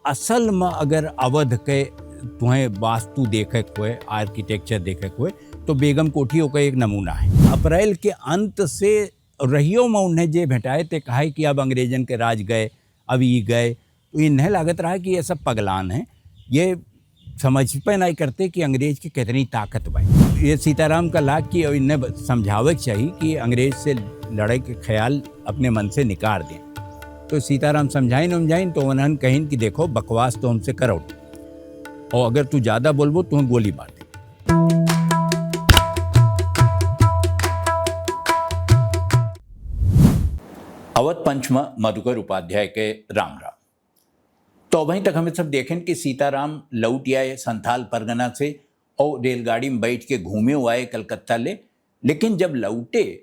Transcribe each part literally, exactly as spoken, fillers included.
असल म अगर अवध के तुहें वास्तु देखे के होए, architecture देखे के होए, तो बेगम कोठी ओकर एक नमूना है। अप्रैल के अंत से रहियो म उन्हें जे भेटाए, ते कहे कि अब अंग्रेजन के राज गए, अब ई गए। तो इन्हें लागत रहा कि ये सब पगलान हैं, ये समझ पे नहीं करते कि अंग्रेज के कितनी ताकत बा। ये सीताराम का लाग कि इन्हें ब-, समझावे के चाहिए कि अंग्रेज से लड़े के ख्याल अपने मन से निकाल दें। तो सीताराम समझाइन उमझाइन तो उन्हन कहिन कि देखो, बकवास तो हमसे करो, और अगर तू ज्यादा बोलबो तो हम गोली मार दे। अवध पंच म मधुकर उपाध्याय के राम राम। तो अबहीं तक हमें सब देखेन कि सीताराम लौट आए संथाल परगना से और रेलगाड़ी में बैठ के घूमे हुआ आए कलकत्ता ले, लेकिन जब लौटे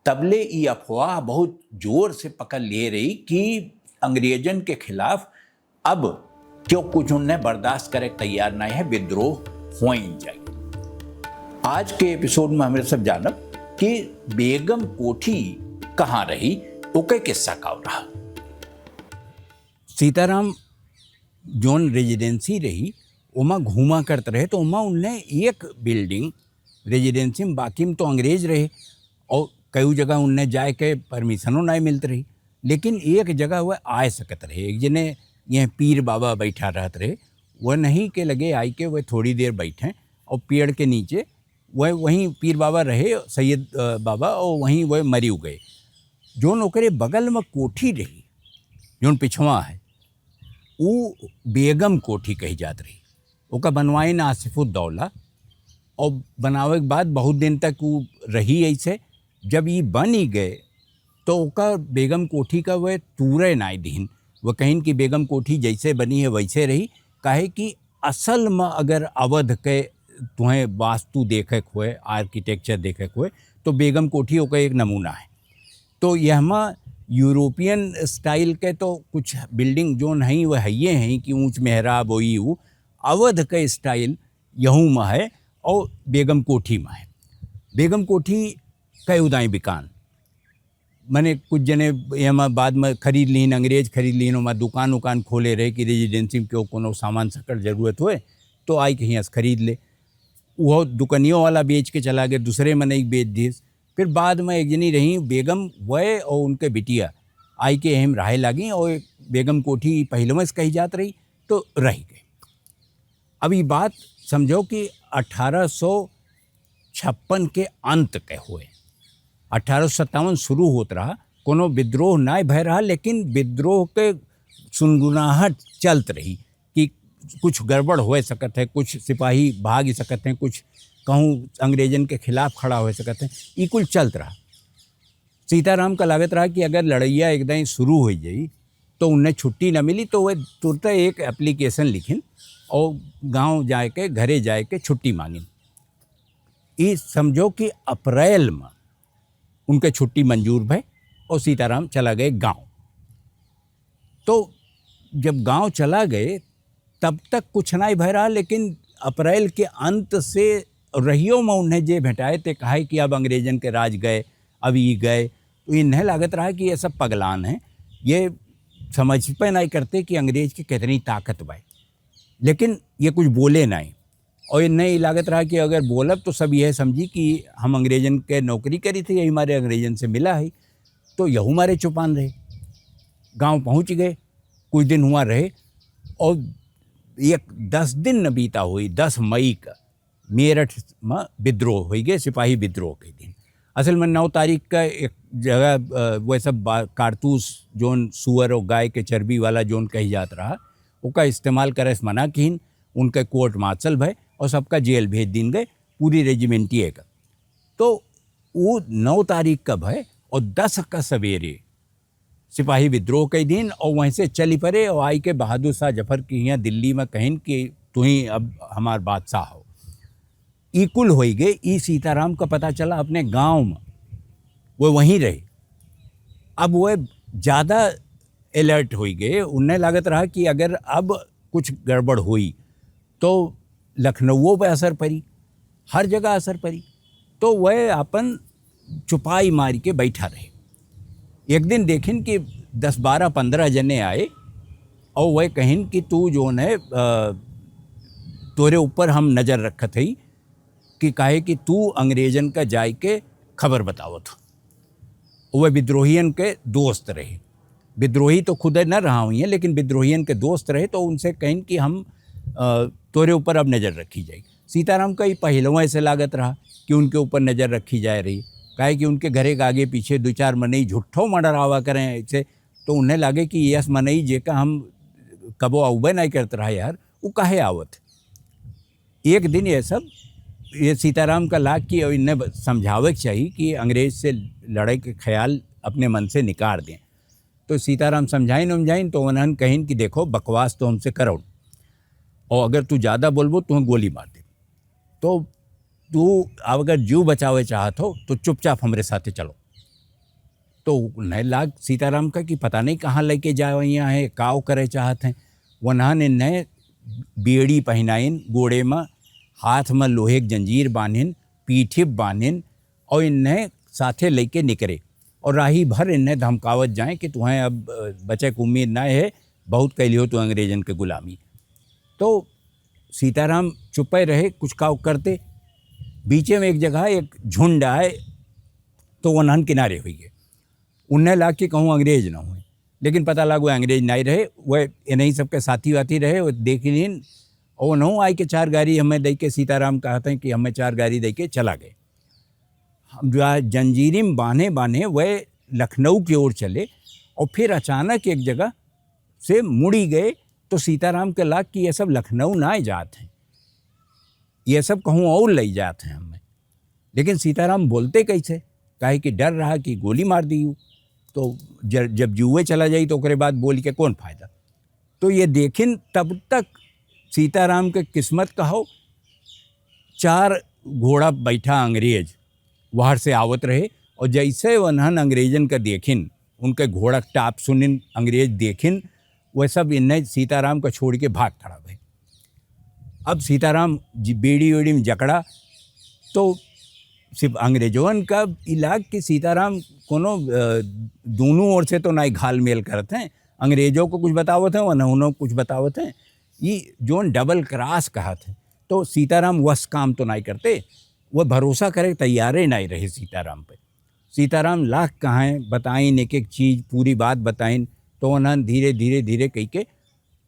तबले ई अफवाह बहुत जोर से पकड़ लिए रही कि अंग्रेजन के खिलाफ अब क्यों कुछ उन्हें बर्दाश्त करे तैयार नहीं है, विद्रोह होइन जाए। आज के एपिसोड में हमें सब जानब कि बेगम कोठी कहाँ रही, ओके किस्सा का रहा। सीताराम जोन रेजिडेंसी रही, ओमा घूमा करत रहे, तो ओमा उन्हें एक बिल्डिंग रेजिडेंसी में, बाकी में तो अंग्रेज रहे और कई जगह उन्हें जाए के परमिशनो नहीं मिलत रही, लेकिन एक जगह वह आ सकत रहे। एक जने ये पीर बाबा बैठा रहत रहे, वह नहीं के लगे आई के वह थोड़ी देर बैठे और पेड़ के नीचे वह, वहीं पीर बाबा रहे, सैयद, अ, बाबा, और वहीं वह मरियो गए। जोन ओकरे बगल में कोठी रही, जोन पिछवा है, ऊ बेगम कोठी कही जात रही। ओका बनवाइन आसिफुद्दौला, और बनावे के बाद बहुत दिन तक ऊ रही ऐसे। जब ई बन ही गए, तो ओका बेगम कोठी का वह तूरे नाई दिहिन। वह कहिन कि बेगम कोठी जैसे बनी है, वैसे रही, काहे कि असल में अगर अवध के तुहें वास्तु देखे के होए, architecture देखे के होए, तो बेगम कोठी ओकर एक नमूना है। तो यहमा यूरोपियन स्टाइल के तो कुछ बिल्डिंग जोन हैं, वह हइये हैं कि ऊंच मेहराब होई, ऊ अवध के स्टाइल यहू में है और बेगम कोठी में है। बेगम कोठी कई उदाई बिकान, मने कुछ जने एमा बाद में खरीद लीन, अंग्रेज खरीद लीन, ओमा दुकान उकान खोले रहे कि रेजिडेंसी में केहू कोनो सामान सकर जरूरत होए, तो आई के हियाँ से खरीद ले। उहो दुकनियों वाला बेच के चला गए, दूसरे मनई के बेच दिस। फिर बाद में एक जनी रही बेगम, वह और उनके बिटिया आई के एहम रहे लागी, और बेगम कोठी पहिलवे से कही जात रही, तो रह गए। अब ई बात समझो कि अठारह सौ छप्पन के अंत के हुए, अठारह सौ सत्तावन शुरू होत रहा, कोनो विद्रोह नाय भय रहा, लेकिन विद्रोह के सुनगुनाहट चलत रही कि कुछ गड़बड़ हो सकत है, कुछ सिपाही भाग सकत हैं, कुछ कहूँ अंग्रेजन के खिलाफ खड़ा हो सकत है, ई कुल चलत रहा। सीताराम का लागत रहा कि अगर लड़ैया एकदम शुरू हो जाई, तो उन्हें छुट्टी न मिली, तो वह तुरते एक एप्लीकेशन लिखिन और गांव जाए के, घरे जाए के छुट्टी मांगिन। ई समझो कि अप्रैल में उनके छुट्टी मंजूर भय और सीताराम चला गए गांव। तो जब गांव चला गए, तब तक कुछ नाई भय रहा, लेकिन अप्रैल के अंत से रहियो में उन्हें जे भेटाए, ते कहे कि अब अंग्रेजन के राज गए, अब ई गए। तो इन्हें लागत रहा कि ये सब पगलान हैं, ये समझ पे नाई करते कि अंग्रेज के कितनी ताकत बा। लेकिन ये कुछ बोले नाई। और इन्हें ई लागत रहा कि अगर बोलब तो सब यह समझी कि हम अंग्रेजन के नौकरी करी थे, यही मारे अंग्रेजन से मिला है। तो यहू मारे चुपान रहे। गांव पहुंच गए, कुछ दिन हुआ रहे, और एक दस दिन न बीता हुई, दस मई का मेरठ में विद्रोह हुई गए, सिपाही विद्रोह के दिन। असल में नौ तारीख का एक जगह, अ, वह सब बा-, कारतूस जोन सुअर और गाय के चर्बी वाला जोन कही जात रहा, ओका इस्तेमाल करे से मना किन, उनके कोर्ट मार्शल भय और सबका जेल भेज दिन गए, पूरी रेजिमेंटिए का। तो वो नौ तारीख का भय और दस का सवेरे सिपाही विद्रोह कई दिन और वहीं से चली पड़े और आई के बहादुर शाह जफर के यहाँ दिल्ली में कहिन कि तू ही अब हमार बादशाह हो। ई कुल होई गए, ई सीताराम का पता चला अपने गांव में, वो वहीं रहे। अब वो ज्यादा अलर्ट होई गए, उन्हें लागत रहा कि अगर अब कुछ गड़बड़ हुई तो लखनऊ पे असर पड़ी, हर जगह असर पड़ी। तो वह अपन चुपाई मार के बैठा रहे। एक दिन देखिन कि दस, बारह, पन्द्रह जने आए और वह कहिन कि तू जौन है, अ, तोरे ऊपर हम नजर रखत हई कि काहे कि तू अंग्रेजन का जाए के खबर बतावत हो। वह विद्रोहियन के दोस्त रहे, विद्रोही तो खुद न रहा हुई है, लेकिन विद्रोहियन के दोस्त रहे, तो उनसे कहिन कि हम, अ, तोरे ऊपर अब नजर रखी जाए। सीताराम का ई पहिलवा ऐसे लागत रहा कि उनके ऊपर नजर रखी जाए रही, काहे कि उनके घरे के आगे पीछे दो चार मनई झूठो मंडरावा करें ऐसे, तो उन्हें लागे कि यस मनई जेका हम कबो अउबे नहीं करत रहा यार, वो काहे आवत। एक दिन ये सब, ये सीताराम का लाग कि इन्हें ब-, समझावे के चाही कि अंग्रेज से लड़े के ख्याल अपने मन से निकाल दें। तो सीताराम समझाइन उमझाइन तो उन्हन कहिन कि देखो, बकवास तो हमसे करो, और अगर तू ज्यादा बोलबो तो हम गोली मार दे। तो तू अब अगर जीव बचावे चाहत हो तो चुपचाप हमरे साथे चलो। तो उन्हें लाग सीताराम का कि पता नहीं कहाँ लेके जाए यहाँ है, काव करे चाहत हैं। उन्हन इन्हें बेड़ी पहनाइन गोड़े में, हाथ में लोहे के जंजीर बांधिन, पीठी पे बांधिन, और इन्हें साथे लेके निकरे। और राही भर इन्हें धमकावत जाए कि तुम्हें अब, अ, बचे के उम्मीद ना है, बहुत कैलियो तू अंग्रेजन के गुलामी। तो सीताराम चुपे रहे, कुछ काव करते। बीचे में एक जगह एक झुंड आए, तो उन्हन किनारे हुई गए। उन्हें लाग कि कहूँ अंग्रेज ना हुए, लेकिन पता लाग वह अंग्रेज नहीं रहे, वह इन्हीं सबके साथी वाथी रहे। वह देख लीन, और उन्हों आए के चार गाड़ी हमें दे के, सीताराम कहते हैं कि हमें चार गाड़ी दे के चला गए। हम जो आज जंजीरी में बांधे बांधे वह लखनऊ की ओर चले, और फिर अचानक एक जगह से मुड़ी गए, तो सीताराम के लाग कि ये सब लखनऊ ना जात हैं, ये सब कहूँ और ले जात हैं हमें। लेकिन सीताराम बोलते कैसे, काहे कि डर रहा कि गोली मार दी। तो ज-, जब जुए चला जाई तो ओकरे बाद बोल के कौन फायदा। तो ये देखिन, तब तक सीताराम के किस्मत कहो, चार घोड़ा बैठा अंग्रेज बाहर से आवत रहे, और जैसे उन्हन अंग्रेजन का देखिन, उनके घोड़ा टाप सुनिन, अंग्रेज देखिन, वह सब इन्हें सीताराम का छोड़ के भाग खड़ा भए। अब सीताराम जी बेड़ी वेड़ी में जकड़ा, तो सिर्फ अंग्रेजों का इलाज कि सीताराम कोनो, अ, दोनों ओर से तो नाई घाल मेल करत हैं, अंग्रेजों को कुछ बतावत हैं, उन्हें, उन्हें कुछ बतावत हैं। ये जोन डबल क्रॉस कहत हैं, तो सीताराम वस काम तो नाई करते, वह भरोसा करे तैयारे नाई रहे सीताराम पे। सीताराम लाख कहाएं, बताइन एक एक चीज, पूरी बात बताइन, तो उन्हन धीरे, धीरे, धीरे कह के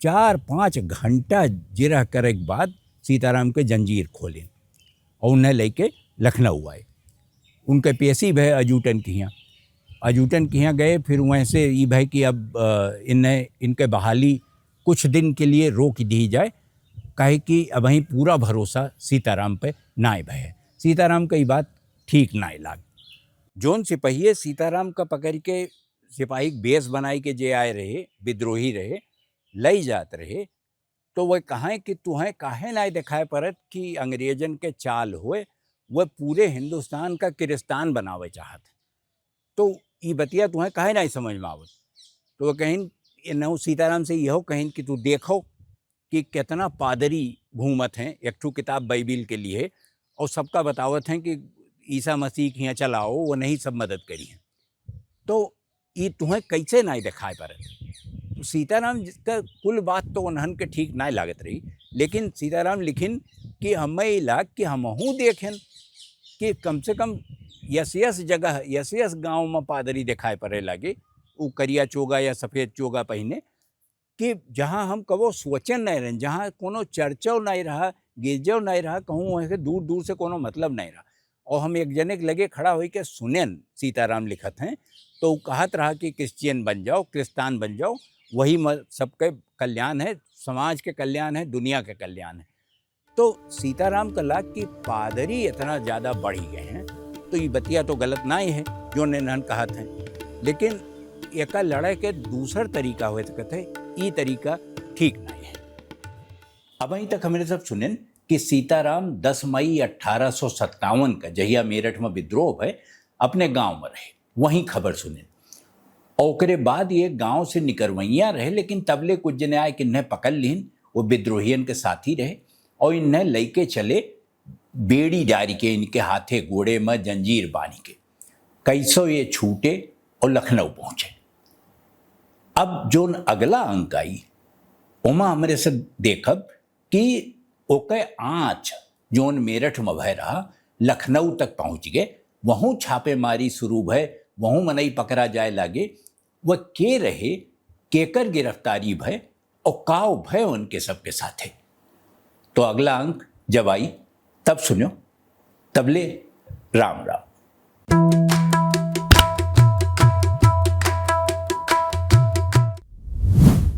चार पाँच घंटा जिरह करे के बाद सीताराम के जंजीर खोलिन और उन्हें लेके लखनऊ आए। उनके पेशी भए अजूटन के हियाँ, अजूटन के हियाँ गए, फिर वहीं से ई भए कि अब, अ, इन्हें, इनके बहाली कुछ दिन के लिए रोक दी जाए, काहे कि अबहीं पूरा भरोसा सीताराम पे नाय भए। सीताराम का ई बात ठीक नाय लाग। जोन सिपहिये सीताराम का पकड़ के सिपाही के बेस बनाई के जे आए रहे, विद्रोही रहे, लई जात रहे, तो वह कहें कि तुहें काहे नाय देखाए परत कि अंग्रेजन के चाल होए, वह पूरे हिंदुस्तान का किरिस्तान बनावे चाहत हैं। तो ई बतिया तुहें काहे नाय समझ में आवत? तो वह कहिन, इन्हों सीताराम से यहो कहिन कि तू देखो कि कितना पादरी घूमत हैं एक ठो किताब बाइबिल के लिए, और सबका बतावत हैं कि ईसा मसीह के यहाँ चलाओ, वो नहीं सब मदद करी हैं। तो ई तुहें कैसे नाय देखाए परत? तो सीताराम जी का कुल बात तो उन्हन के ठीक नाय लागत रही, लेकिन सीताराम लिखिन कि हमें ई लाग कि हमहूँ देखेन कि कम से कम यस यस जगह, यस यस गाँव में पादरी देखाए पड़े लागे, उ करिया चोगा या सफेद चोगा पहिने, कि जहाँ हम कबो सोचन नहीं रहन, जहाँ कोनो चर्चो नहीं रहा, गिरजो नहीं रहा, कहूँ वहाँ से दूर दूर से कोनो मतलब नहीं रहा। और हम एक जने के लगे खड़ा होई के सुनेन, सीताराम लिखत हैं, तो उ कहत रहा कि क्रिश्चियन बन जाओ, क्रिस्तान बन जाओ, वही म-, सबके कल्याण है, समाज के कल्याण है, दुनिया के कल्याण है। तो सीताराम का लाग कि पादरी इतना ज्यादा बढ़ी गए हैं, तो ई बतिया तो गलत नाय है, जो इन्हन कहत हैं, लेकिन एका लड़े के दूसर तरीका होए सकत है, ई तरीका ठीक नाय है। अबहीं तक हमरे सब सुनेन कि सीताराम दस मई अठारह सौ सत्तावन का, जहिया मेरठ में विद्रोह भए, अपने गांव में रहे, वहीं खबर सुनेन। और ओकरे बाद ये गांव से निकरवैया रहे, लेकिन तबले कुछ जने आए कि इन्हें पकड़ लिहिन, वो विद्रोहियन के साथी रहे, और इन्हें लइके चले बेड़ी डारी के, इनके हाथे गोड़े में जंजीर बांधी के। कैसो ये छूटे और लखनऊ पहुंचे। अब जोन अगला अंक आई, ओमा हमरे सब देखब कि ओके आँच जौन मेरठ में भय रहा, लखनऊ तक पहुँच गए, वहूँ छापेमारी शुरू भय, वहूँ मनई पकड़ा जाए लागे। वह के रहे, केकर गिरफ्तारी भय और काव भय उनके सबके साथे। तो अगला अंक जब आई तब सुनो। तबले राम राम।